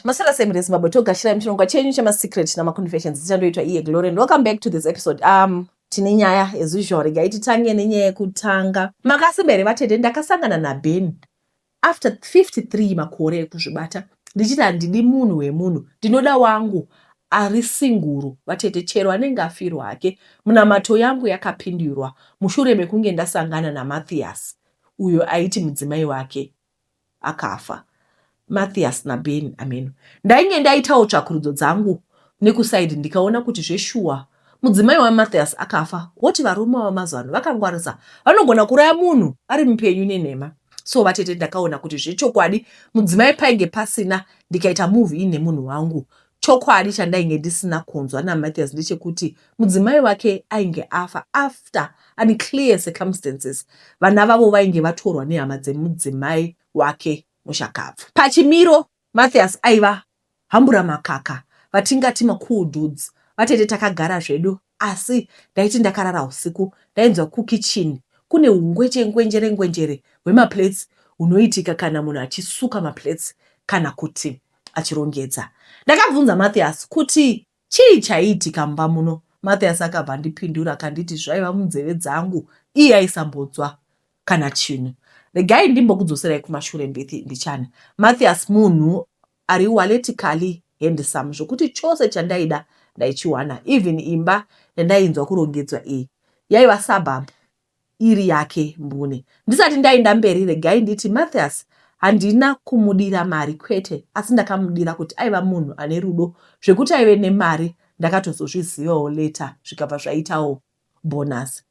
Maswera sei mhuri yeZimbabwe, togashirai muchirongwa chenyu chemaSecret namaConfessions dzichandoitwa iye Glory and welcome back to this episode. Tine nyaya as usual, regai titange nenyaya yekutanga. Makasimba here vatete? Ndakasangana naBen after 53 makore ekuzvibata ndichiti handidi munhu wemunhu, ndinoda wangu ari singuru vatete, chero anenge afirwa hake. Munamato yangu yakapindurwa mushure mekunge ndasangana naMathias uyo aiti mudzimai wake akafa. Mathias naBen ameno. Ndainge ndaitawo tsvakurudzo dzangu nekusaidi ndikaona kuti zveshuwa mudzimai waMathias akafa. Woti varume vamazuvano vakangwarisa, vanogona kuuraya munhu ari mupenyu nenhema. So vatete ndakaona kuti zvechokwadi mudzimai painge pasina ndikaita move in nemunhu wangu. Chokwadi chandainge ndisina kunzwa naMathias ndechekuti mudzimai wake ainge afa after unclear circumstances. Vana vavo vainge vatorwa nehama dzemudzimai wake mushakabvu. Pachimiro Mathias aiva hambura makaka vatingati macool dudes. Vatete takagara zvedu asi ndaiti ndakarara usiku ndainzwa kukitchen kune hungweche ngwenjere ngwenjere hwemaplates hunoitika kana munhu achisuka maplates kana kuti achirongedza. Ndakabvunza Mathias kuti chii chaiitika mumba muno. Mathias akabva andipindura akanditi zvaiva munzeve dzangu iye aisambonzwa kana chinhu. Regai ndimbokudzoserai kumashure mbithi mbichana. Mathias munhu ari walletically handsome zvokuti chose chandaida ndaichiwana. Even imba yandainzwa kurongedzwa iyi yaiva suburb iri yake mbune. Ndisati ndaenda mberi regai nditi Mathias handina kumudira mari kwete asi ndakamudira kuti aiva munhu ane rudo zvekuti aive nemari ndakatozozvizivawo later zvikabva zvaitawo bonus.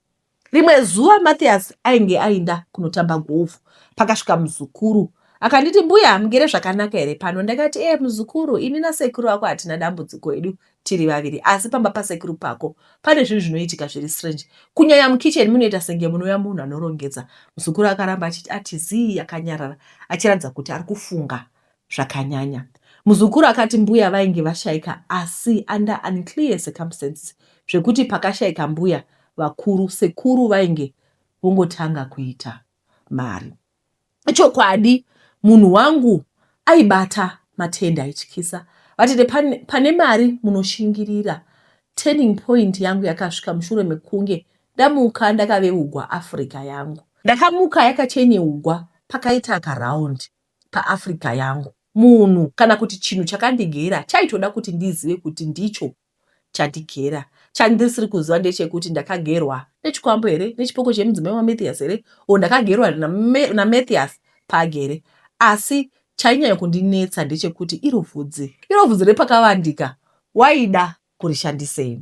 Rimwe zuva Mathias ainge ainda kunotamba golf pakasvika muzukuru akanditi mbuya mugere zvakanaka here pano ndakati e muzukuru ini nasekuru vako hatina dambudziko edu tiri vaviri asi pamba pasekuru pako pane zvinhu zvinoitika zviri strange kunyanya mukitchen munoita senge munouya munhu anorongedza muzukuru akaramba achiti ati zii akanyarara achiratidza kuti ari kufunga zvakanyanya muzukuru akati mbuya vainge vashaika asi under unclear circumstances zvekuti pakashaika mbuya vakuru sekuru vainge vongotanga kuita mari chokwadi munhu wangu aibata matende aityisa vatete pane, pane mari munoshingirira turning point yangu yakasvika mushure mekunge ndamuka ndakaveugwa Africa yangu ndakamuka yakachenyeugwa pakaita karound paAfrica yangu munhu kana kuti chinhu chakandigera chaitoda kuti ndizive kuti ndicho chandigera chandisiri kuziva ndechekuti ndakagerwa nechikwambo here nechipoko chemudzimai waMathias here o ndakagerwa naMathias paagere asi chainyanya kundinetsa ndechekuti iro vhudzi iro vhudzi repakavandika waida kurishandisei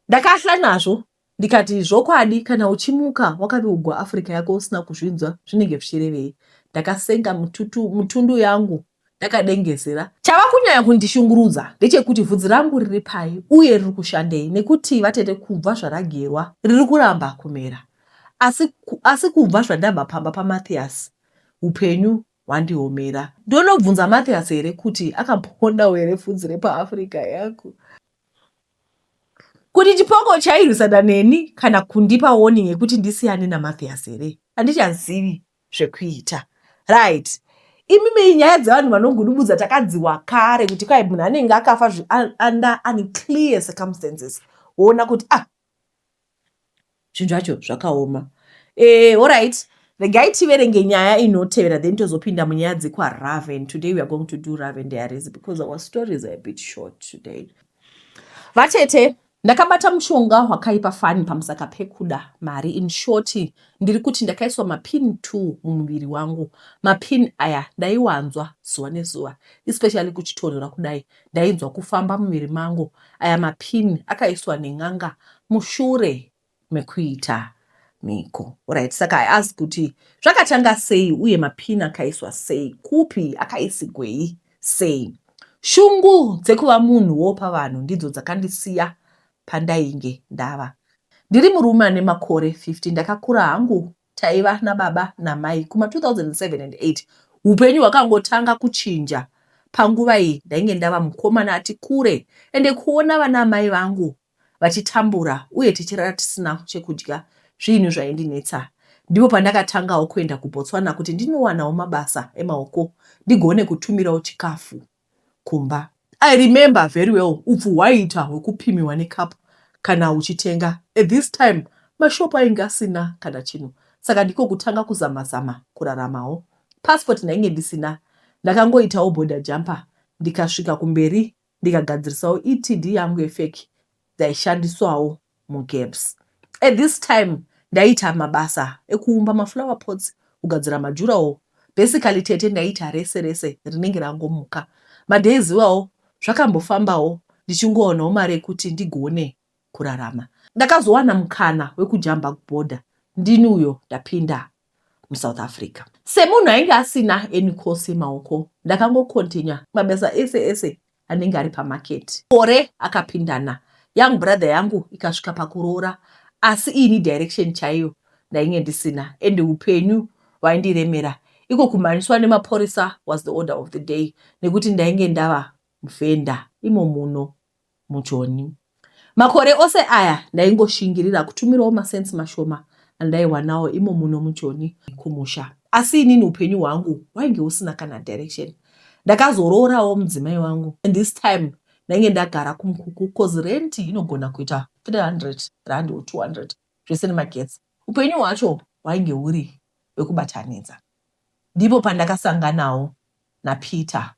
ndakahla nazvo ndikati zvokwadi kana uchimuka wakaviugwa Africa yako usina kuzvinzwa zvinenge zvichirevei ndakasenga mututu, mutundu yangu ndakadengezera chava kunyanya kundishungurudza ndechekuti vhudzi rangu riri pai uye riri kushandei nekuti vatete kubva zvaragerwa riri kuramba kumera asi, asi kubva zvandabva pamba paMathias upenyu hwandiomera ndonobvunza Mathias here kuti akamboonawo here vhudzi repaAfrica yangu kuti chipoko chairwisana neni kana kundipa warning yekuti ndisiyane naMathias here handichazivi zvekuita right imimi nyaya dzevanhu vanogudubudza takadziwa kare kuti kwai munhu anenge akafa under unclear circumstances woona kuti ah zvinhu zvacho zvakaoma alright regai tiverenge nyaya inotevera then tozopinda munyaya dzekwaRaven. Today we are going to do Raven diaries because our stories are a bit short today. Vatete ndakabata mushonga wakaipa fani pamusaka pekuda mari. In short ndiri kuti ndakaiswa mapin 2 mumuviri wangu. Mapin aya ndaiwanzwa zuva nezuva especially kuchitonhora kudai ndainzwa kufamba muviri mangu. Aya mapin akaiswa nen'anga mushure mekuita mhiko. Alright, saka I ask kuti zvakatanga sei uye mapin akaiswa sei, kupi, akaisigwei sei. Shungu dzekuva munhu wopa vanhu ndidzo dzakandisiya pandainge ndava. Ndiri murume ane makore 50 ndakakura hangu taiva nababa namai kuma 2007 and 8 upenyu hwakangotanga kuchinja panguva iyi ndainge ndava mukomana ati kure ende kuona vana amai vangu vachitambura uye tichirara tisina chekudya zvinhu zvaindinetsa. Ndipo pandakatangawo kuenda kuBotswana kuti ndinowanawo mabasa emaoko ndigone kutumirawo chikafu. kumba. I remember very well upfu hwaiita hwekupimiwa nekapu kana uchitenga. At this time mashopu ainge asina kana chinhu saka ndiko kutanga kuzama zama kuraramawo. Passport ndainge ndisina ndakangoitawo border jumper ndikasvika kumberi ndikagadzirisawo ETD yangu yefake dzaishandiswawo mugaps. At this time ndaiita mabasa ekuumba maflower pots, kugadzira madurawall. Basically tete ndaiita rese rese rinenge rangomuka. Madays iwawo zvakambofambawo ndichingowanawo mari yekuti ndigone kurarama. Ndakazowana mukana wekujamba border ndini uyo ndapinda muSouth Africa. Semunhu ainge asina any course yemaoko ndakangocontinue mabasa ese ese anenge ari pamarket. Gore akapindana young brother yangu ikasvika pakuroora asi ini direction chaiyo ndainge ndisina and upenyu hwaindiremera. Iko kumhanyiswa nemapurisa was the order of the day nekuti ndainge ndava muvhenda imo muno muJoni. Makore ose aya ndaingoshingirira kutumirawo masensi mashoma andaiwanawo imo muno muJoni kumusha. Asi inini upenyu hwangu hwainge husina kana direction. Ndakazoroorawo mudzimai wangu and this time ndainge ndagara kumukuku cause rent inogona kuita 300 rand or 200 zvese nemagetsi. Upenyu hwacho hwainge huri hwekubatanidza. Ndipo pandakasanganawo naPeter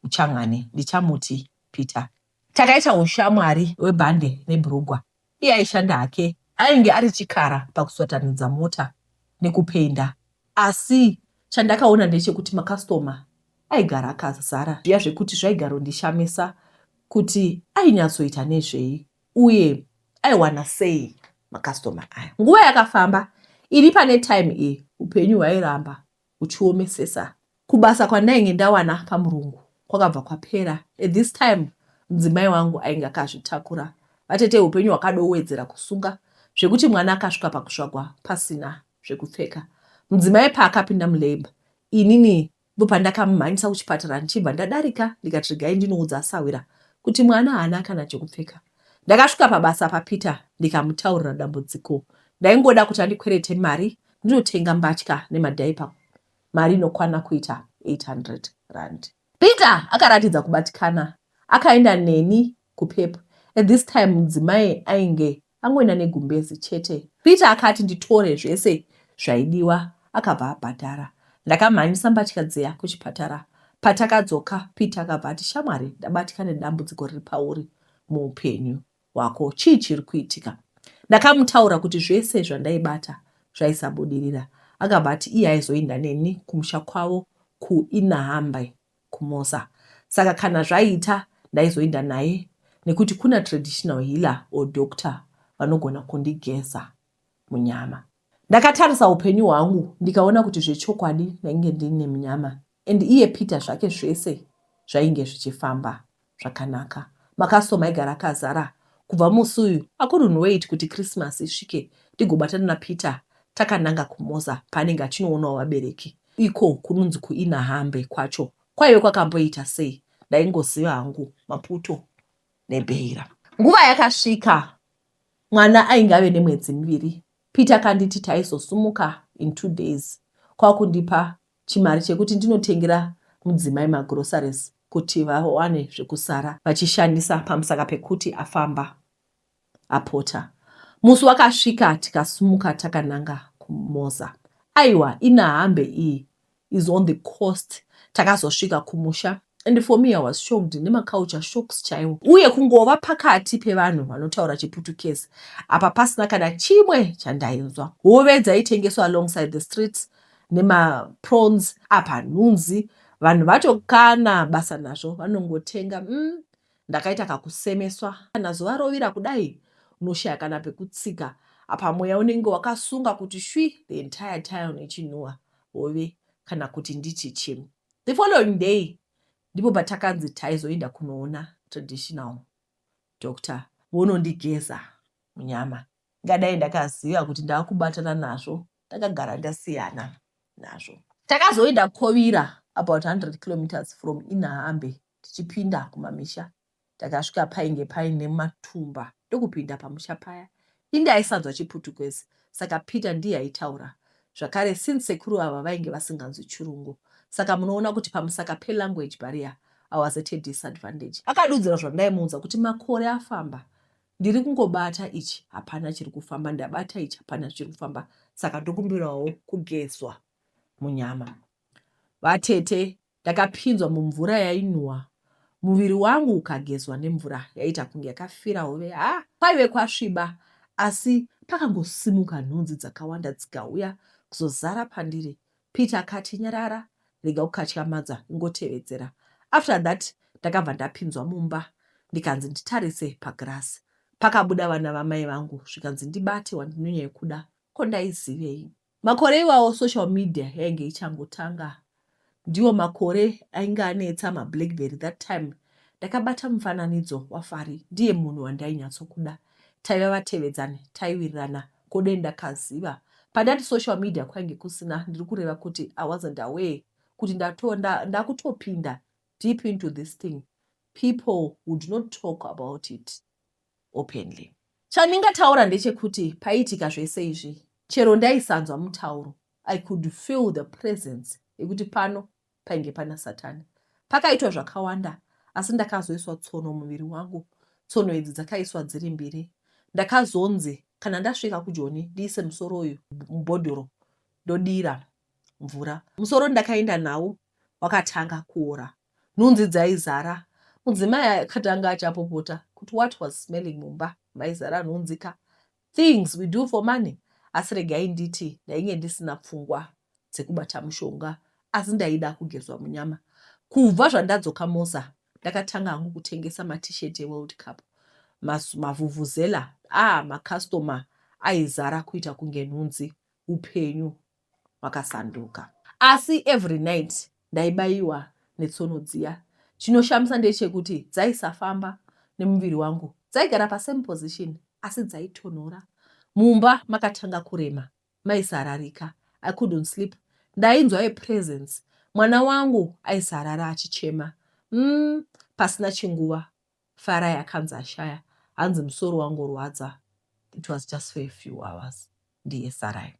Muchang'ani, ndichamuti Peter. Takaita ushamwari hwebhande nebhurugwa. Iye aishanda hake, ainge ari chikara pakuswatanidza mota nekupenda. Asi chandakaona ndechekuti makasitoma aigara akazara zviya zvekuti zvaigarondishamisa kuti ainyatsoita nezvei uye aiwana sei makasitoma aya. Nguva yakafamba, ini pane time iyi upenyu hwairamba huchiomesesa. Kubasa kwandainge ndawana pamurungu kwakabva kwapera. At this time mudzimai wangu ainge akazvitakura. Vatete hupenyu hwakadowedzera kusunga zvekuti mwana akasvika pakuzvagwa pasina zvekupfeka. Mudzimai paakapinda mulabour inini ndipo pandakamumhanyisa kuchipatara ndichibva ndadarika ndikati regai ndinoudza asahwira kuti mwana haana kana chekupfeka. Ndakasvika pabasa paPeter ndikamutaurira dambudziko. Ndaingoda kuti andikwerete mari ndinotenga mbatya nemadhaipa mari inokwana kuita 800 rand. Peter akaratidza kubatikana akaenda neni kuPep. At this time mudzimai ainge angoenda negumbezi chete. Peter akati nditore zvese zvaidiwa akabva abhadhara. Ndakamhanyisa mbatya dziya kuchipatara. Patakadzoka Peter akabva ati shamwari ndabatikana nedambudziko riri pauri muupenyu hwako chii chiri kuitika. Ndakamutaura kuti zvese zvandaibata zvaisabudirira. Akabva ati iye aizoinda neni kumusha kwavo kuInahambe kuMoza. Saka kana zvaiita ndaizoinda naye nekuti kuna traditional healer or doctor vanogona kundigeza munyama. Ndakatarisa upenyu hwangu ndikaona kuti zvechokwadi ndainge ndine munyama and iye Peter zvake zvese zvainge zvichifamba zvakanaka. Makasitoma aigara akazara. Kubva musi uyu I couldn't wait kuti Christmas isvike ndigobatana naPeter takananga kuMoza paanenge achinoonawo vabereki. Iko kunonzi kuInahambe kwacho kwaive kwakamboita sei ndaingoziva hangu Maputo neBeira. Nguva yakasvika mwana ainge ave nemwedzi miviri. Peter akanditi taizosumuka in 2 days kwakundipa chimari chekuti ndinotengera mudzimai magroceries kuti vawane zvekusara vachishandisa pamusaka pekuti afamba apota. Musi wakasvika tikasumuka takananga kuMoza. Aiwa Inahambe iyi is on the coast. Takazosvika kumusha and for me I was shocked nemaculture shocks chaiwo uye kungova pakati pevanhu vanotaura chiPutukezi apa pasina kana chimwe chandainzwa. Hove dzaitengeswa alongside the streets nemaprons apa nhunzi vanhu vacho kana basa nazvo vanongotenga ndakaita kakusemeswa kana zuva rovira kudai unoshaya kana pekutsika apa mweya unenge wakasunga kuti shwi the entire town ichinhuwa hove kana kuti nditi chii. The following day ndipo patakanzi taizoenda kunoona traditional doctor vonondigeza munyama. Ngadai ndakaziva kuti ndakubatana nazvo ndakagara ndasiyana nazvo. Takazoenda Kovira about 100 kilometers from Inahambe tichipinda kumamisha. Takasvika painge paine matumba ndokupinda pamusha paya. Ini aisanzwa chiPutukezi saka Peter ndiye aitaura. Zvakare since sekuru ava vainge vasinganzwi chirungu saka munoona kuti pamusaka pelanguage barrier. I was at a disadvantage. Akadudzira zvandaimuudza kuti makore afamba ndiri kungobata ichi hapana chiri kufamba, ndabata ichi hapana chiri kufamba, saka ndokumbirawo kugezwa munyama. Vatete, ndakapinzwa mumvura yainhuwa muviri wangu ukagezwa nemvura yaiita kunge yakafira hove. Ha, kwaive kwasviba asi pakangosimuka nhunzi dzakawanda dzikauya kuzozara pandiri. Peter akati nyarara rega kukatyamadza ingotevedzera. After that ndakabva ndapinzwa mumba ndikanzi nditarise pagrass. Pakabuda vana vamai vangu zvikanzi ndibate wandinonyanya kuda ko ndaizivei. Makore iwawo social media yainge ichangotanga. Ndiwo makore ainge anetsa maBlackberry that time. Ndakabata mufananidzo waFari ndiye munhu wandainyatsokuda. Taiva vatevedzani taiwirirana ko dei ndakaziva. Pandati social media kwainge kusina ndiri kureva kuti I wasn't aware kuti ndakutopinda deep into this thing. People would not talk about it openly. Chandingataura ndechekuti paiitika zvese izvi chero ndaisanzwa mutauro I could feel the presence yekuti pano painge pana satani. Pakaitwa zvakawanda asi ndakazoiswa tsono muviri wangu. Tsono idzi dzakaiswa dziri mbiri. Ndakazonzi kana ndasvika kuJoni ndiise musoro uyu mubhodhoro ndodira mvura. Musoro ndakaenda nawo wakatanga kuora. Nhunzi dzaizara. Mudzimai akatanga achapopota kuti what was smelling mumba maizara nhunzi ka. Things we do for money. Asi regai nditi ndainge ndisina pfungwa dzekubata mushonga asi ndaida kugezwa munyama. Kubva zvandadzoka Moza ndakatanga hangu kutengesa maT-shirt eWorld Cup. Mavhuvhuzela ah macustomer aizara kuita kunge nhunzi. Upenyu hwakasanduka. Asi every night ndaibaiwa netsono dziya. Chinoshamisa ndechekuti dzaisafamba nemuviri wangu. Dzaigara pasame position asi dzaitonhora. Mumba makatanga kurema maisararika. I couldn't sleep. Ndainzwa a presence. Mwana wangu aisarara achichema. Umm pasina chinguva Farai akanzi ashaya hanzi musoro wangorwadza it was just for a few hours ndiye Sarai.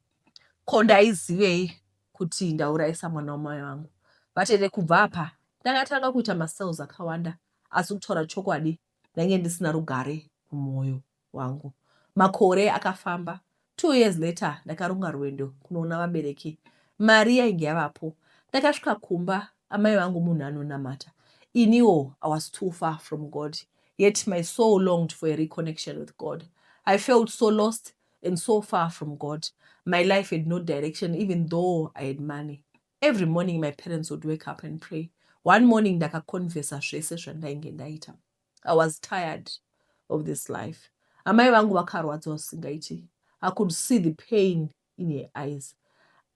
Ko ndaizivei kuti ndaurayisa mwana wamai vangu. Vatete kubva apa ndakatanga kuita masales akawanda asi kutaura chokwadi ndainge ndisina rugare mumwoyo wangu. Makore akafamba. 2 years later ndakaronga rwendo kunoona vabereki. Mari yainge yavapo. Ndakasvika kumba amai vangu munhu anonamata. Iniwo I was too far from God yet my soul longed for a reconnection with God. I felt so lost and so far from God. My life had no direction even though I had money. Every morning my parents would wake up and pray. One morning ndakaconfessa zvese zvandainge ndaita. I was tired of this life. Amai vangu vakarwadziwa zvisingaiti. I could see the pain in her eyes.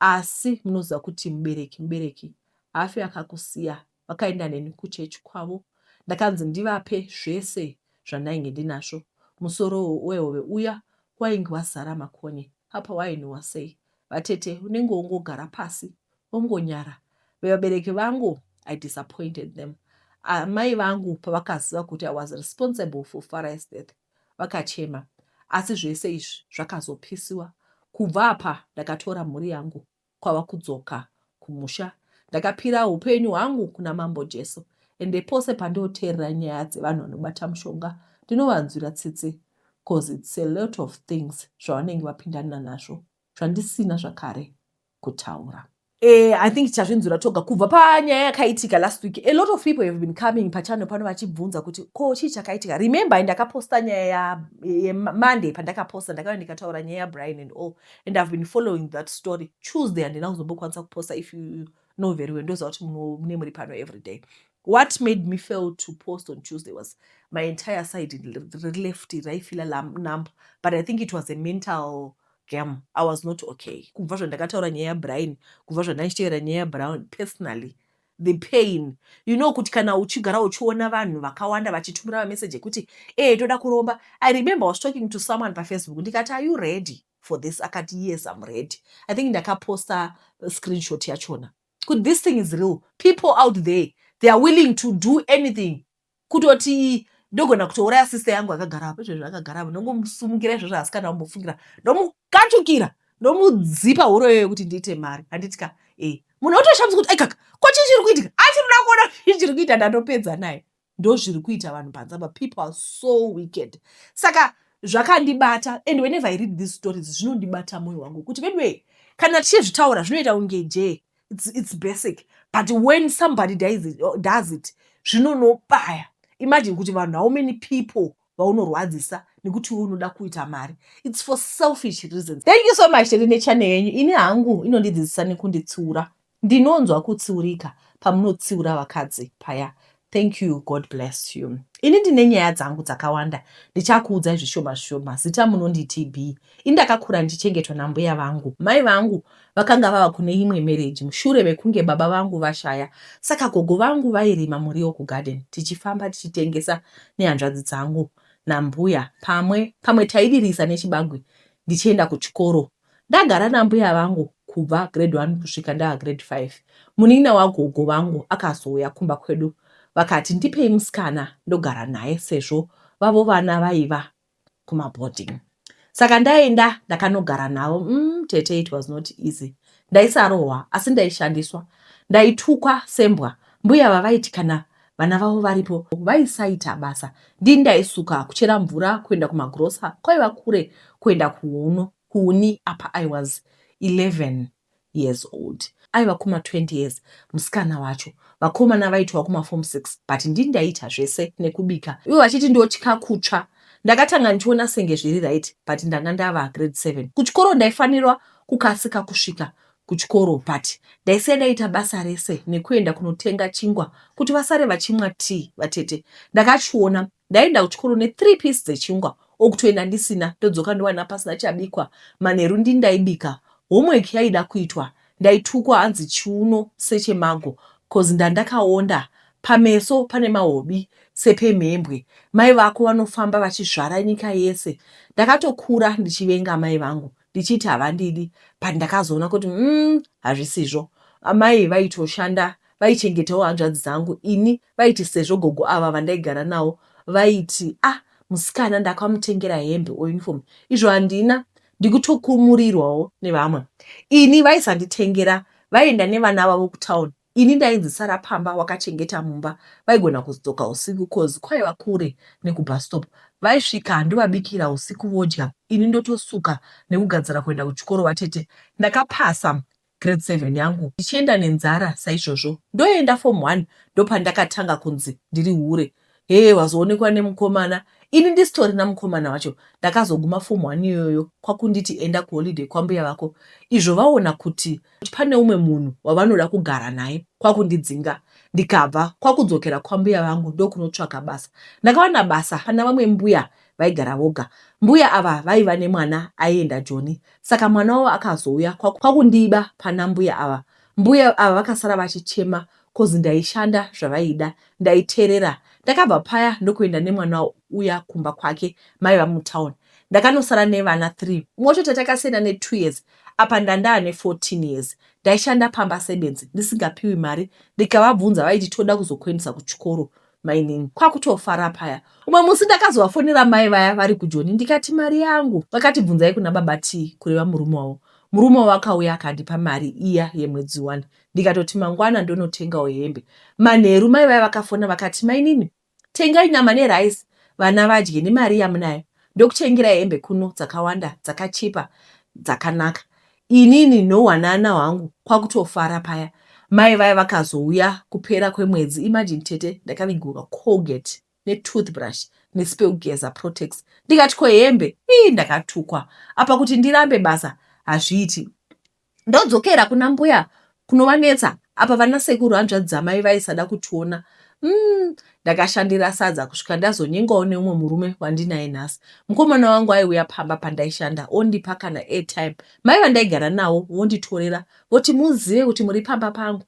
Asi munoziva kuti mubereki mubereki haafi akakusiya. Vakaenda neni kuchechi kwavo. Ndakanzi ndivape zvese zvandainge ndinazvo. Musoro wehove uya wainge wazara makonye. Apa wainhuwa sei? Vatete unenge wongogara pasi wongonyara. Vabereki vangu I disappointed them. Amai vangu pavakaziva kuti I was responsible for Farai's death vakachema. Asi zvese izvi zvakazopisiwa. Kubva apa ndakatora mhuri yangu kwava kudzoka kumusha. Ndakapira hupenyu hwangu kuna Mambo Jesu. Ende pose pandioteerera nyaya dzevanhu vanobata mushonga ndinovanzwira tsitsi coz it's a lot of things zvavanenge vapindana nazvo zvandisina zvakare kutaura. I think tichazvinzwira toga kubva panyaya yakaitika last week. A lot of people have been coming pachannel pano vachibvunza kuti ko chii chakaitika. Remember ndakaposta nyaya yeMonday, pandakaposta ndakauya ndikataura nyaya yaBrian and all, and I've been following that story. Tuesday handina kuzombokwanisa kuposta. If you know very well, ndoziva kuti mune muri pano every day. What made me fail to post on Tuesday was my entire side left raifila numb, but I think it was a mental game. I was not okay kubva zvandakataura nyaya yaBrian, kubva zvandandichitevera nyaya yaBrown personally, the pain, kuti kana uchigara uchiona vanhu vakawanda vachitumira mameseji ekuti e toda kuromba. I remember I was talking to someone paFacebook, ndikati, "Are you ready for this?" Akati, "Yes, I'm ready." I think ndakaposta screenshot yachona kuti this thing is real. People out there, they are willing to do anything. Kutoti ndogona kutouraya sister yangu akagara apo izvezvi, akagara apo, ndongomusumukira izvozvo, asi kana umbofungira ndomukachukira, ndomudzipa huro iyoyo kuti ndiite mari, handiti ka? E Munhu otoshamisa kuti aikaka, ko chii chiri kuitika? Achiri kuda kuona chii chiri kuita, ndatopedza naye. Ndozviri kuita vanhu panze apa. People are so wicked. Saka zvakandibata, and whenever I read these stories, zvinondibata mwoyo wangu kuti anyway, kana tichizvitaura zvinoita kunge je it's basic, but when somebody does it, zvinonobaya. Imagine kuti vanhu, how many people vaunorwadzisa nekuti iwe unoda kuita mari. It's for selfish reasons. Thank you so much, tete, nechannel yenyu. Ini hangu inondidzidzisa nekunditsiura. Ndinonzwa kutsiurika pamunotsiura vakadzi paya. Thank you, God bless you. Ini ndine nyaya dzangu dzakawanda, ndichakuudzai zvishoma zvishoma. Zita munonditi B. Ini ndakakura ndichichengetwa nambuya vangu. Mai vangu vakanga vava kune imwe marriage mushure mekunge baba vangu vashaya. Saka gogo vangu vairima muriwo kugarden, tichifamba tichitengesa nehanzvadzi dzangu nambuya. Pamwe pamwe taidirisa nechibagwe ndichienda kuchikoro. Ndagara nambuya vangu kubva grade 1 kusvika ndava grade 5. Munin'ina wagogo vangu akazouya kumba kwedu, vakati ndipei musikana ndogara naye, sezvo vavo vana vaiva kumaboarding. Saka ndaenda ndakanogara navo. Tete, it was not easy. Ndaisarohwa, asi ndaishandiswa. Ndaitukwa sembwa. Mbuya vavaiti kana vana vavo varipo vaisaita basa. Ndini ndaisuka, kuchera mvura, kuenda kumagrosa kwaiva kure, kuenda kuuno kuuni. Apa I was 11 years old, aiva kuma20 years musikana wacho. Vakomana vaitwa kumaform 6, but ndini ndaiita zvese nekubika, ivo vachiti ndotya kutsva. Ndakatanga ndichiona senge zviri right, but ndanga ndava grade 7. Kuchikoro ndaifanirwa kukasika kusvika kuchikoro, but ndaisiya ndaita basa rese nekuenda kunotenga chingwa kuti vasare vachimwa tea. Vatete, ndakachiona ndaenda kuchikoro ne3 piece dzechingwa, okutoenda ndisina, ndodzoka ndowana pasina chabikwa. Manheru ndini ndaibika. Homework yaida kuitwa. Ndaitukwa, hanzi chiuno sechemago, 'cause ndandakaonda pameso pane mahobi sepemhembwe. Mai vako vanofamba vachizvara nyika yese. Ndakatokura ndichivenga mai vangu, ndichiti havandidi, but ndakazoona kuti hazvisizvo. Amai vaitoshanda, vaichengetawo hanzvadzi dzangu. Ini vaiti sezvo gogo ava vandaigara navo vaiti, ah, musikana ndakamutengera hembe ouniform, izvo handina, ndikutokurumirirwawo nevamwe. Ini vaisanditengera, vaienda nevana vavo kutauni. Ini ndainzi sara pamba wakachengeta mumba. Vaigona kuzodzoka usiku, 'cause kwaiva kure nekubus stop. Vaisvika ndovabikira usiku vodya, ini ndotosuka nekugadzira kuenda kuchikoro. Vatete, ndakapasa grade 7 yangu ndichienda nenzara saizvozvo. Ndoenda form 1, ndopandakatanga kunzi ndiri hure. Hee, wazoonekwa nemukomana, ini ndisitorina mukomana wacho. Ndakazoguma form 1 iyoyo, kwakunditi enda kuholiday kwambuya vako. Izvo vaona kuti pane umwe munhu wavanoda kugara naye, kwakundidzinga. Ndikabva kwakudzokera kwambuya vangu ndokunotsvaka basa. Ndakawana basa pana vamwe mbuya vaigara voga. Mbuya ava vaiva nemwana aienda Joni, saka mwana wavo akazouya kwakundiba pana mbuya ava. Mbuya ava vakasara vachichema, 'cause ndaishanda zvavaida, ndaiteerera. Ndakabva paya ndokuenda nemwana uya kumba kwake maiva mutauni. Ndakanosara nevana 3. Umwe wacho tatakasiyana ne2 years, apa ndandaa ne14 years. Ndaishanda pamba sebenzi ndisingapiwi mari. Ndikavabvunza vaiti toda kuzokuendesa kuchikoro, mainini. Kwakutofara paya. Umwe musi ndakazovafonera mai vaya vari kuJoni, ndikati mari yangu. Vakati bvunzai kuna baba T, kureva murume wavo. Murume wavo akauya akandipa mari iya yemwedzi 1, ndikatoti mangwana ndonotengawo hembe. Manheru mai vaya vakafona, vakati mainini, tengai nyama nerice vana vadye nemari yamunayo, ndokutengerai hembe kuno dzakawanda, dzakachipa, dzakanaka. Inini nowanana hwangu kwakutofara paya. Mai vaya vakazouya kupera kwemwedzi. Imagine, tete, ndakavigirwa Colgate netoothbrush nesipo yekugeza Protex. Ndikati ko hembe? Ii, ndakatukwa. Apa kuti ndirambe basa hazviiti, ndodzokera kuna mbuya kunovanetsa. Apa vana sekuru hanzvadzi dzamai vaisada kutiona. Ndakashandira sadza kusvika ndazonyengwawo neumwe murume wandinaye nhasi. Mukomana wangu aiuya pamba pandaishanda ondipa kana airtime. Mai vandaigara navo vonditorera, voti muzive kuti muri pamba pangu,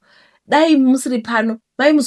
dai musiri pano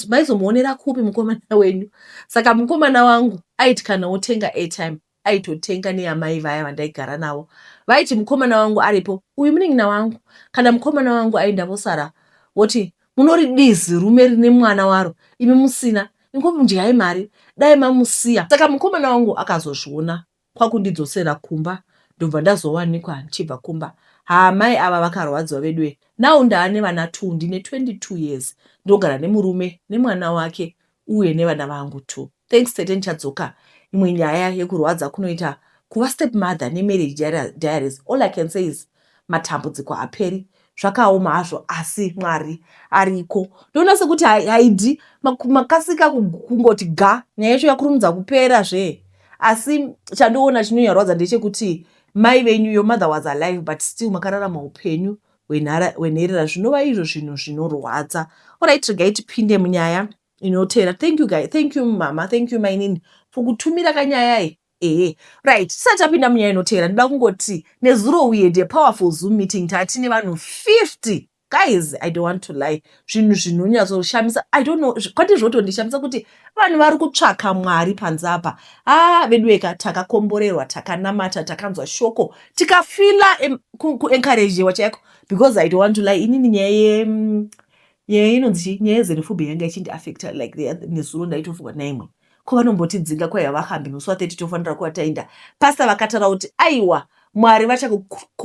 maizomuonera kupi mukomana wenyu? Saka mukomana wangu aiti kana wotenga airtime, aitotenga neyamai vaya vandaigara navo. Vaiti mukomana wangu aripo, uyu munin'ina wangu, kana mukomana wangu aenda vosara voti munoridizi rume rine mwana waro, imi musina, ingomudyai mari, dai mamusiya. Saka mukomana wangu akazozviona kwakundidzosera kumba, ndobva ndazowanikwa ndichibva kumba. Haa mai ava vakarwadziwa veduwe. Now ndaane vana two ndine 22 years ndogara nemurume nemwana wake uye nevana vangu two. Thanks tete ndichadzoka imwe nyaya yekurwadza kunoita kuva step mother nemarriage diaries all I can say is matambudziko haperi zvakaoma hazvo asi Mwari ariko. Ndoona sekuti haidi makasika kungoti ga nyaya yacho yakurumidza kupera zve asi chandoona chinonyarwadza ndechekuti mai venyu your mother was alive but still makararama upenyu hwenherera zvinova izvo zvinhu zvinorwadza. Alright regai tipinde munyaya inotevera. Thank you guys, thank you mama, thank you mainini for kutumira kanyaya iyi. Ehe right tisati tapinda munyaya inotevera ndoda kungoti nezuro we had a powerful Zoom meeting tatine vanhu 50 guys I don't want to lie zvinhu zvinonyatsoshamisa I don't know kwati zvotondishamisa kuti vanhu vari kutsvaka Mwari panze apa. Ah veduweka takakomborerwa takanamata takanzwa shoko tikafila kuencouragewa chaiko because I don't want to lie inini nyaya ye nyaya inonzi chii nyaya yexenophobia yanga ichindiaffecta like the nezuro ndaitofunga naimwe ko vanombotidzinga kwai havahambi musi wa 30 tofanira kuva taenda pastor vakataura kuti aiwa Mwari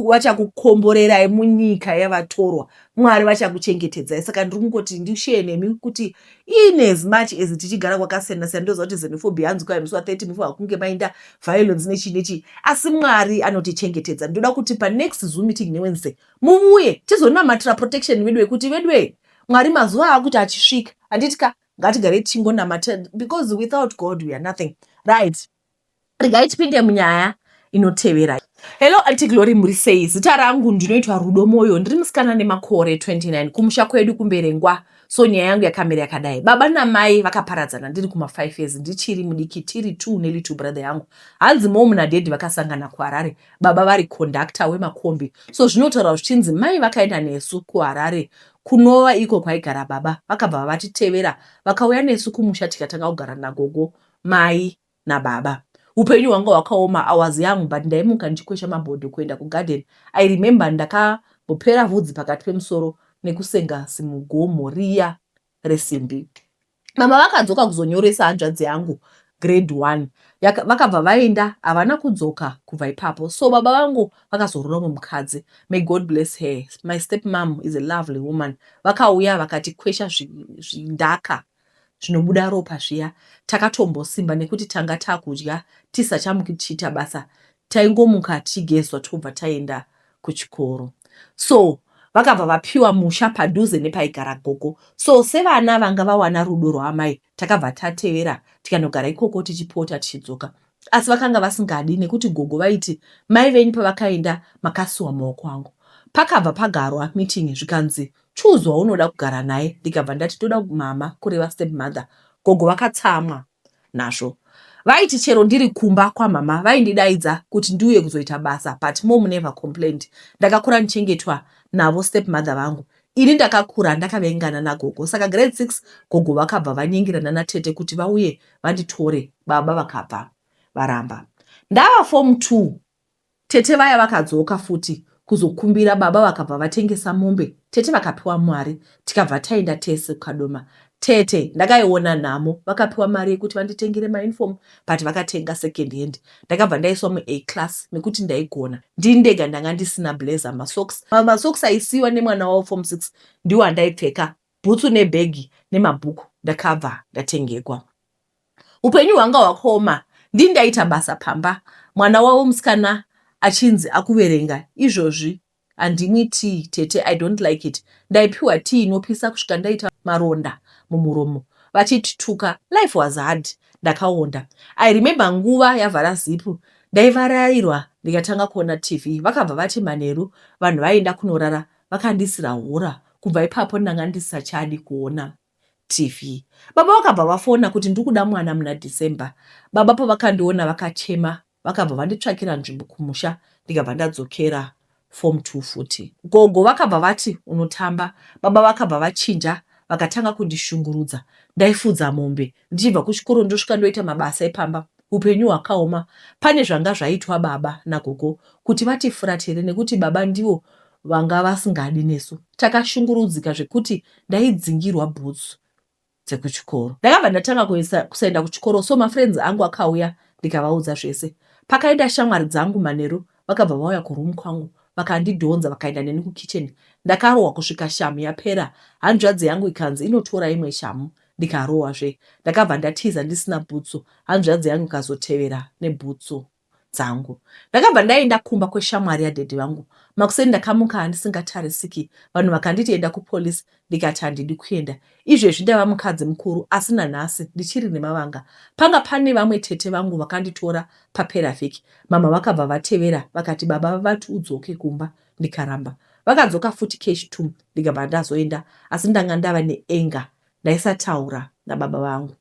vachakukomborerai munyika yavatorwa Mwari vachakuchengetedzai saka ndiri kungoti ndishare nemi kuti in as much as tichigara kwakasiyana siyana ndoziva kuti xenophobia hanzi kwai musi wa 30 mufanira kunge maenda violence nechii nechii asi Mwari anotichengetedza ndoda kuti panext Zoom meeting neWednesday muuye tizonamatira protection vedu yekuti veduwe Mwari mazuva akuti achisvika handiti ka ngatigare tichingonamata because without God we are nothing right regai tipinde munyaya inotevera. Hello Auntie Glory muri sei? Zita rangu ndinoitwa Rudo Moyo ndiri musikana nemakore 29 kumusha kwedu kuMberengwa. So nyaya yangu yakamira yakadai. Baba namai vakaparadzana ndiri kuma 5 years ndichiri mudiki tiri two nelittle brother yangu. Hanzi mom nadaddy vakasangana kuHarare baba vari conductor wemakombi. So zvinotaurwa zvichinzi mai vakaenda nesu kuHarare kunova iko kwaigara baba vakabva vatitevera vakauya nesu kumusha tikatanga kugara nagogo mai nababa. Upenyu hwanga hwakaoma I was young but ndaimuka ndichikwesha mabhodho kuenda kugarden. I remember ndakambopera vhudzi pakati pemusoro nekusenga zimugomo riya resimbi. Mama vakadzoka kuzonyoresa hanzvadzi yangu grade one vakabva vaenda havana kudzoka kubva ipapo. So baba vangu vakazoroora umwe mukadzi. May God bless her. My step mom is a lovely woman. Vakauya vakatikwesha zvindaka zvinobuda ropa zviya. Takatombosimba nekuti tanga takudya tisachamuki tichiita basa. Taingomuka tichigezwa tobva taenda kuchikoro. So vakabva vapiwa musha padhuze nepaigara gogo. So sevana vanga vawana rudo rwaamai takabva tatevera tikanogara ikoko tichipota tichidzoka. Asi vakanga vasingadi nekuti gogo vaiti mai venyu pavakaenda makasiwa mumaoko angu. Pakabva pagarwa meeting zvikanzi choose waunoda kugara naye ndikabva ndati ndoda mama kureva step mother. Gogo vakatsamwa nazvo. Vaiti chero ndiri kumba kwamama vaindidaidza kuti ndiuye kuzoita basa but mom never complained. Ndakakura ndichengetwa navo step mother vangu. Ini ndakakura ndakavengana nagogo saka grade 6 gogo vakabva vanyengerana natete kuti vauye vanditore baba vakabva varamba. Ndava form 2 tete vaya vakadzoka futi kuzokumbira baba vakabva vatengesa mombe tete vakapiwa mari tikabva taenda tese kuKadoma. Tete ndakaiona nhamo vakapiwa mari yekuti vanditengere mauniform but vakatenga second hand. Ndakabva ndaiswa muA class nekuti ndaigona. Ndini ndega ndanga ndisina blazer masocks. Masocks aisiiwa nemwana wavo form 6 ndiwo andaipfeka. Bhutsu nebhegi nemabhuku ndakabva ndatengegwa. Upenyu hwanga hwakaoma ndini ndaita basa pamba mwana wavo musikana achinzi akuverenga izvozvi handimwi tea tete I don't like it. Ndaipiwa tea inopisa kusvika ndaita maronda mumuromo vachitituka life was hard ndakaonda. I remember nguva yavhara zipu ndaivarairwa ndikatanga kuona TV vakabva vati manheru vanhu vaenda kunorara vakandisira hora kubva ipapo ndanga ndisisachadi kuona TV. Baba vakabva vafona kuti ndikuda mwana muna December. Baba pavakandiona vakachema vakabva vanditsvakira nzvimbo kumusha ndikabva ndadzokera form 2 futi. Gogo vakabva vati unotamba. Baba vakabva vachinja vakatanga kundishungurudza. Ndaifudza mombe ndichibva kuchikoro ndosvika ndoita mabasa epamba. Upenyu hwakaoma. Pane zvanga zvaitwa baba nagogo kuti vatifuratire nekuti baba ndivo vanga vasingadi nesu. Takashungurudzika zvekuti ndaidzingirwa bhutsu dzekuchikoro. Ndakabva ndatanga kusaenda kuchikoro so mafriends angu akauya ndikavaudza zvese. Pakaenda shamwari dzangu manheru vakabva vauya kuroom kwangu. Vakandidhonza vakaenda neni kukitchen. Ndakarohwa kusvika shamhu yapera. Hanzvadzi yangu ikanzi inotora imwe shamhu ndikarohwazve. Ndakabva ndatiza ndisina bhutsu. Hanzvadzi yangu ikazotevera nebhutsu dzangu. Ndakabva ndaenda kumba kweshamwari yadaddy vangu. Makuseni ndakamuka ndisingatarisiki. Vanhu vakanditi enda kupolice ndikati handidi kuenda. Izvezvi ndava mukadzi mukuru asi nanhasi ndichiri nemavanga. Panga pane vamwe tete vangu vakanditora papera vhiki. Mhamha vakabva vatevera vakati baba vati udzoke kumba ndikaramba. Vakadzoka futi kechi two ndikabva ndazoenda asi ndanga ndava neanger ndaisataura nababa vangu.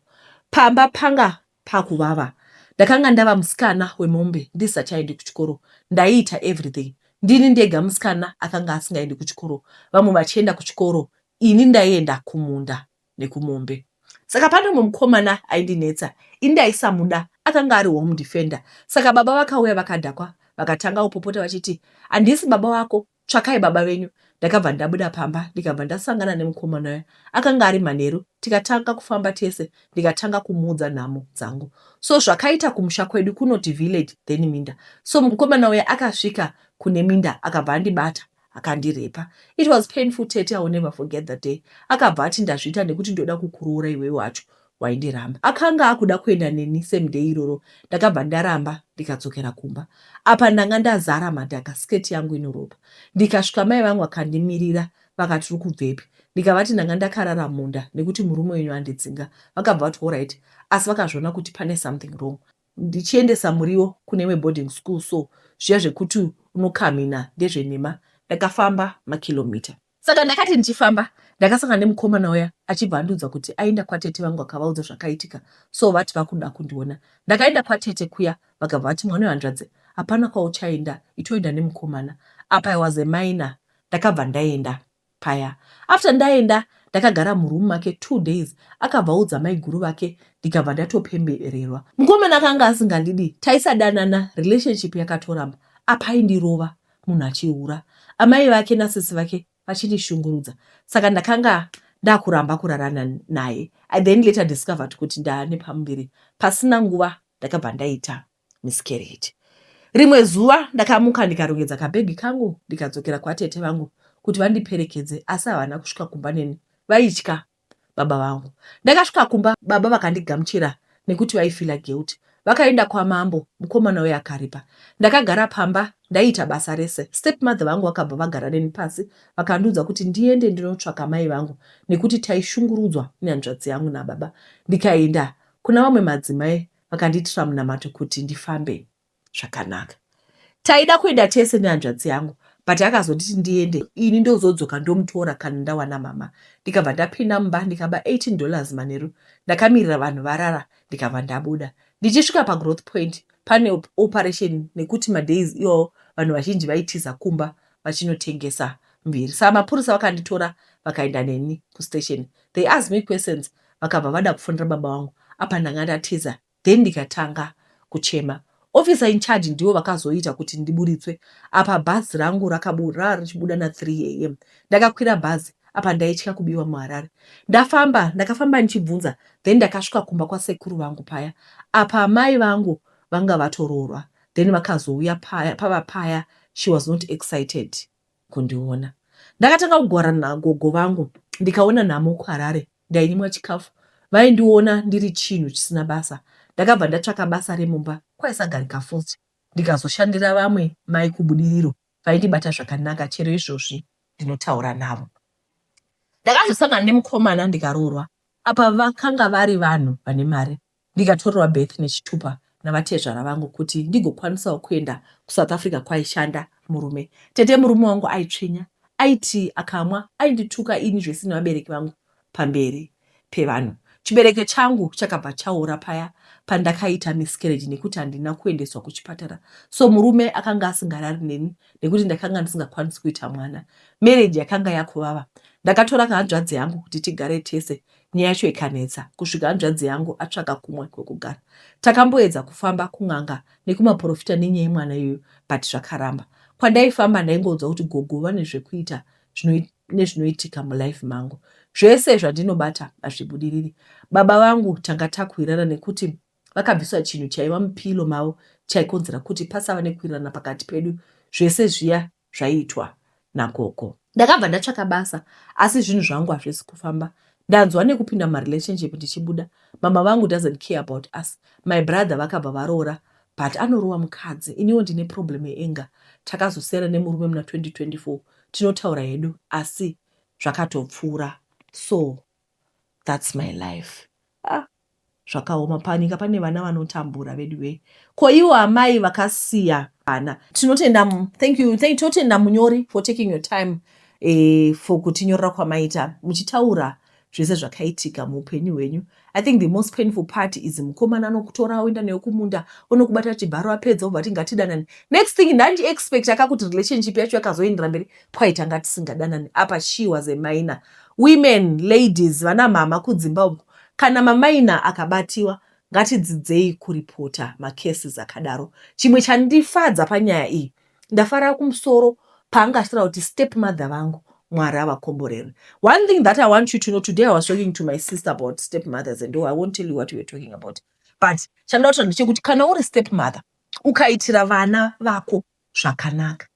Pamba panga pakuvava. Ndakanga ndava musikana wemombe ndisisachaendi kuchikoro. Ndaiita everything. Ndini ndega musikana akanga asingaendi kuchikoro. Vamwe vachienda kuchikoro ini ndaienda kumunda nekumombe. Saka pane umwe mukomana aindinetsa ini ndaisamuda akanga ari home defender. Saka baba vakauya vakadhakwa vakatanga kupopota vachiti handisi baba vako tsvakai baba venyu. Ndakabva ndabuda pamba ndikabva ndasangana nemukomana uya. Akanga ari manheru tikatanga kufamba tese ndikatanga kumuudza nhamo dzangu. So zvakaita kumusha kwedu kunoti village then minda. So mukomana uya akasvika kune minda akabva andibata akandirepa. It was painful tete, I will never forget that day. Akabva ati ndazviita nekuti ndoda kukuroora iwewe wacho waindiramba. Akanga akuda kuenda neni same day iroro ndakabva ndaramba ndikadzokera kumba. Apa ndanga ndazara madhaka skirt yangu inoropa. Ndikasvika mai vangu vakandimirira vakati uri kubvepi ndikavati ndanga ndakarara munda nekuti murume wenyu andidzinga. Vakabva vati alright asi vakazviona kuti pane something wrong. Ndichiendesa muriwo kune imwe boarding school so zviya zvekuti unokamhina ndezvenhema ndakafamba makilomita. Saka ndakati ndichifamba ndakasangana nemukomana uya achibva andiudza kuti aenda kwatete vangu akavaudza zvakaitika so vati vakuda kundiona. Ndakaenda kwatete kuya vakabva vati mwana wehanzvadzi hapana kwauchaenda itoenda nemukomana. Apa I was a minor ndakabva ndaenda paya. After ndaenda ndakagara muroom make 2 days akabva audza maiguru vake ndikabva ndatopembererwa. Mukomana akanga asingandidi taisadanana relationship yakatoramba apa aindirova munhu achihura. Amai vake nasisi vake vachindishungurudza saka ndakanga ndakuramba kurarana naye. I then later discovered kuti ndaane pamuviri. Pasina nguva ndakabva ndaita miscarriage. Rimwe zuva ndakamuka ndikarongedza kabhegi kangu ndikadzokera kwatete vangu kuti vandiperekedze asi havana kusvika kumba neni vaitya baba vangu. Ndakasvika kumba baba vakandigamuchira nekuti vaifeela guilt. Vakaenda kwamambo mukomana uya akaripa. Ndakagara pamba ndaiita basa rese. Stepmother vangu vakabva vagara neni pasi vakandiudza kuti ndiende ndinotsvaka mai vangu nekuti taishungurudzwa nehanzvadzi yangu nababa. Ndikaenda kuna vamwe madzimai vakandiitira munamato kuti ndifambe zvakanaka. Taida kuenda tese nehanzvadzi yangu but akazonditi ndiende ini ndozodzoka ndomutora kana ndawana mama. Ndikabva ndapinda mumba ndikaba $18 manheru. Ndakamirira vanhu varara ndikabva ndabuda. Ndichisvika pagrowth point pane operation nekuti madays iwawo vanhu vazhinji vaitiza kumba vachinotengesa mviri. Saka mapurisa vakanditora vakaenda neni kustation. They asked me questions vakabva vada kufonera baba vangu apa ndanga ndatiza then ndikatanga kuchema. Officer in charge ndivo vakazoita kuti ndiburitswe apa bhazi rangu rava richibuda na3 am. Ndakakwira bhazi apa ndaitya kubiwa muHarare. Ndafamba ndakafamba ndichibvunza then ndakasvika kumba kwasekuru vangu paya. Apa mai vangu vanga vatoroorwa then vakazouya paya pava paya she was not excited kundiona. Ndakatanga kugara nagogo vangu ndikaona nhamo kuHarare ndainyimwa chikafu. Vaindiona ndiri chinhu chisina basa. Ndakabva ndatsvaka basa remumba kwaisagarika futi. Ndikazoshandira vamwe mai kubudiriro vaindibata zvakanaka chero izvozvi ndinotaura navo. Ndakazosangana nemukomana ndikaroorwa. Apa vakanga vari vanhu vane mari. Ndikatorerwa birth nechitupa navatezvara vangu kuti ndigokwanisawo kuenda kuSouth Africa kwaishanda murume. Tete murume wangu aitsvinya. Aiti akamwa aindituka ini zvese nevabereki vangu pamberi pevanhu. Chibereko changu chakabva chaora paya pandakaita miscarriage nekuti handina kuendeswa kuchipatara. So murume akanga asingarari neni nekuti ndakanga ndisingakwanisi kuita mwana. Marriage yakanga yakuvava. Ndakatora hanzvadzi yangu kuti tigare tese. Nyaya yacho ikanetsa kusvika hanzvadzi yangu atsvaka kumwe kwekugara. Takamboedza kufamba kun'anga nekumaporofita nenyaya yemwana iyoyo but zvakaramba. Kwandaifamba ndaingoudzwa kuti gogo vane zvekuita nezvinoitika mulife mangu. Zvese zvandinobata hazvibudiriri. Baba vangu tanga takuwirirana nekuti vakabviswa chinhu chaiva mupilo mavo chaikonzera kuti pasava nekuwirirana pakati pedu. Zvese zviya. Zvaiitwa nagogo. Ndakabva ndatsvaka basa asi zvinhu zvangu hazvisi kufamba. Ndanzwa nekupinda mumarelationship ndichibuda. Mama vangu doesn't care about us. My brother vakabva varoora but anorowa mukadzi. Iniwo ndine problem yeanger. Takazosiyana nemurume muna 2024. Tinotaura hedu asi zvakatopfuura. So that's my life. Ah, zvakaoma panyika pane vana vanotambura veduwee. Ko ivo amai vakasiya vana. Tinotenda, thank you, thank, tinotenda munyori for taking your time for kutinyorera kwamaita muchitaura zvese zvakaitika muupenyu hwenyu. I think the most painful part is mukomana anokutora oenda newe kumunda, onokubata chibharo, apedza obva ati ngatidanane. Next thing ndandiexpecta ka kuti relationship yacho yakazoendera mberi, kwaitanga tisingadanani. Apa she was a minor. Women, ladies, vana mama kudzimba uko, kana mamaina akabatiwa ngatidzidzei kuripota macases akadaro. Chimwe chandifadza panyaya iyi, ndafara kumusoro paanga achitaura kuti step mother vangu, Mwari avakomborere. One thing that I want you to know, today I was talking to my sister about step mothers and all. I won't tell you what we were talking about, but chandoda kutaura ndechekuti kana uri step mother ukaitira vana vako zvakanaka,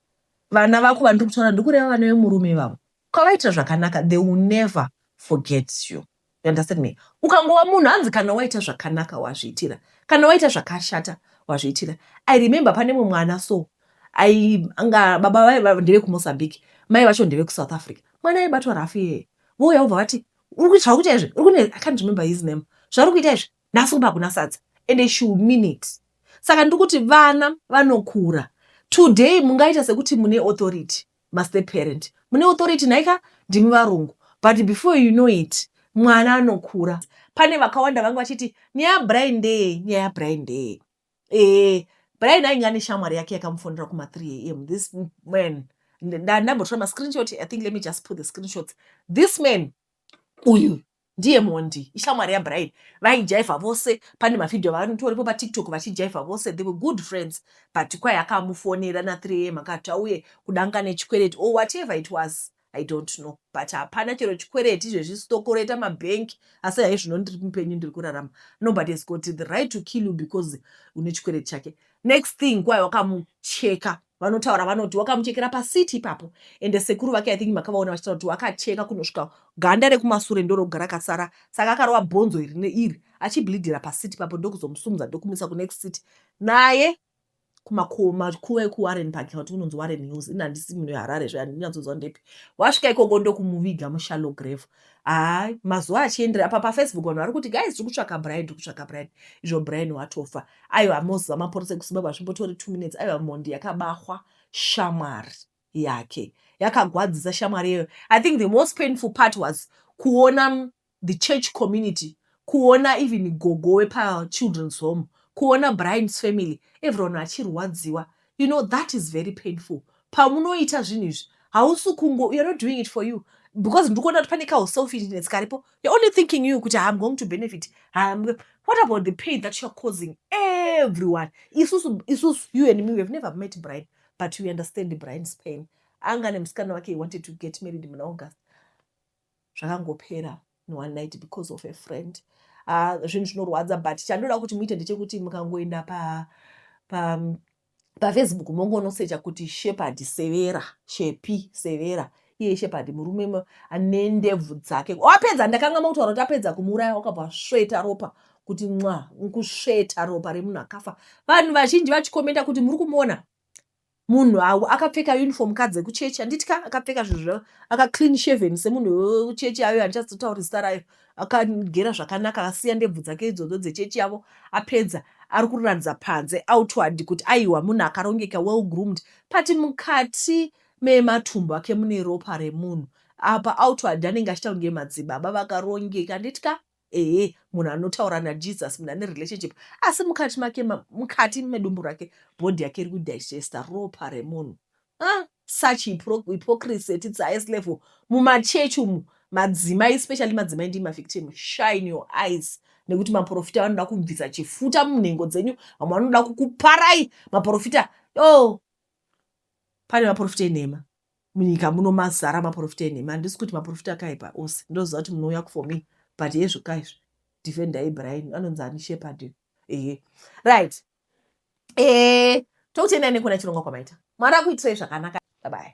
vana vako vandiri kutaura, ndikureva vana vemurume ivavo, ukavaitira zvakanaka, they will never forget you. You understand me? Ukangova munhu, hanzi kana waita zvakanaka wazviitira, kana waita zvakashata wazviitira. I remember pane mumwe mwana so anga baba ndevekuMozambique, mai vacho ndevekuSouth Africa. Mwana aibatwa rafu iyeye, vouya vobva vati, "Zvauri kuita izvi uri kune," I can't remember his name, "zvauri kuita izvi, nhasi kumba hakuna sadza." And she will mean it. Saka ndiri kuti vana vanokura. Today mungaita sekuti mune authority, mastep parent mune authority, nhaika ndimi varungu, but before you know it mwana anokura. Pane vakawanda vanga vachiti nyaya yaBrian ndeye, nyaya yaBrian ndeye. Brian ainge ane shamwari yake yakamufonera kuma3 am. This man, ndambotora mascreenshot, I think let me just put the screenshots. This man uyu ndiye mondi, ishamwari yaBrian, vaijaivha vose. Pane mavhidhiyo vanotoripo paTikTok vachijaivha vose. They were good friends, but kwai akamufonera na3 am akati auye kudanga nechikwereti or whatever it was, I don't know, but hapana chero chikwereti. Izvezvi sitokoreta mabhenki, asi hai, zvino ndiri mupenyu, ndiri kurarama. Nobody has got the right to kill you because une chikwereti chake. Next thing, kwai wakamucheka. Vanotaura vanoti wakamuchekera paseat ipapo. Ende sekuru vake, I think makavaona vachitaura kuti wakacheka kunosvika ganda rekumasure ndoroga rakasara. Saka akarova bhonzo iri neiri achibleedira paseat ipapo, ndokuzomusumudza, ndokumisa kunext seat naye kumakuva ekuWarren Park, kana kuti kunonzi Warren Hills. Ini handisi munhu weHarare zve, handinyatsonzwa ndepi. Wasvika ikoko ndokumuviga mushallow grave. Hai, mazuva achiendera apa paFacebook vanhu vari kuti, "Guys, tiri kutsvaka Brian, tiri kutsvaka Brian." Izvo Brian watofa. Aiwa, moziva mapurisa ekuZimbabwe hazvimbotori 2 minutes. Aiwa, mhondi yakabahwa shamwari yake, yakagwadzisa shamwari iyoyo. I think the most painful part was kuona the church community, kuona even gogo wepachildren's home, kuona Brian's family, everyone achirwadziwa. You know, that is very painful. Pamunoita zvinhu izvi, hausi kungo, you're not doing it for you, because ndiri kuona kuti pane kauselfishness karipo. You're only thinking you kuti, "I'm going to benefit." What about the pain that you're causing everyone? Isusu, isusu, you and me, we have never met Brian, but we understand Brian's pain. Anga nemusikana wake, he wanted to get married muna August. Zvakangopera in one night because of a friend. Zvinhu zvinorwadza, but chandoda kuti muite ndechekuti mukangoenda pa paFacebook mongonosecha kuti Shepard Severa, Shepi Severa. Iye Shepard murume ane ndebvu dzake. Wapedza, ndakanga makutaura kuti apedza kumuuraya, wakabva sveta ropa kuti mwa, kusveta ropa remunhu akafa. Vanhu vazhinji vachikomenda kuti muri kumuona munhu akapfeka uniform kadzi ekuchechi, handitya, akapfeka zvinhu, aka clean shaven semunhu wekuchechi ayo, handichazotauri zita rayo, akagera zvakanaka, akasiya ndebvu dzake idzodzo dzechechi yavo. Apedza ari kuratidza panze, outward, kuti aiwa, munhu akarongeka, well groomed, but mukati mematumbu ake mune ropa remunhu. Apa outward anenge achiita kunge madzibaba vakarongeka, handitya, ehe, munhu anotaura naJesus, munhu ane relationship, asi mukati make, mukati medumbu rake, body yake iri kudigesta ropa remunhu. Ah, such hypocrisy at its highest level mumachechi umu. Madzimai, especially madzimai, ndii mavictim. Shine your eyes, nekuti maprofita vanoda kubvisa chifuta munhengo dzenyu. Vamwe vanoda kukuparai maprofita. O, pane maprofita enhema munyika muno, mazara maprofita enhema. Handisi kuti maprofita akaipa ose, ndoziva kuti munouya for me, but yezvoka izvi, defendai Brian, anonzi ani, Shepard. Ehe, right. Tokutendai nekuona chirongwa kwamaita. Mwari akuitirai zvakanaka. Bye bye.